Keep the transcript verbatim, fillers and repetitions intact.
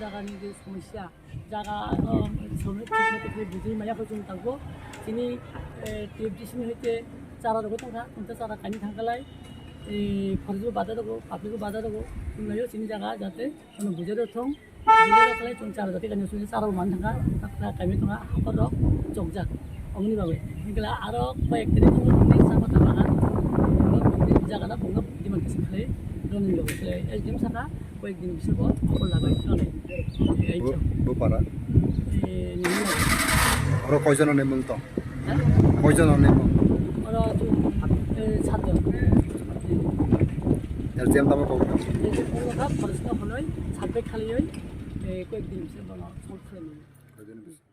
Jagani je somosya, jaga, um, somosya thik thik bujui maya kho chwng tangbo. Chini, eh, T F D C ni hoite chara rogo tongkha, tongkha chara kani thangkhalai, eh, forest bo bada rogo, public bo bada rogo, tonglaio chini jaga jate, ano bujai rok thong, bujai rok khalai chwng chara jate kani suni chara man thangkha, takta kami tongkha, hapor rok chokjak, omoni bagwi. Hingkhe aro koi ek tarik tongkha, tongkha chama tama ha, jaga da bongno demand kisa khalai, roni bagwi khalai, S D M saka, Koyekdin bisingo khobor labai thanglaio. Ei bo, bo para? Eh, nini. Oro koijon ni mung tong? Ha? Koijon ni mung? Oro tu, eh, satjon. Jar jam tamo kok tong? Eh, je kono kha forest no honoi, survey khalioi, eh, koyekdin bisingo bono solve khlai mano. Koijon ni bisingo?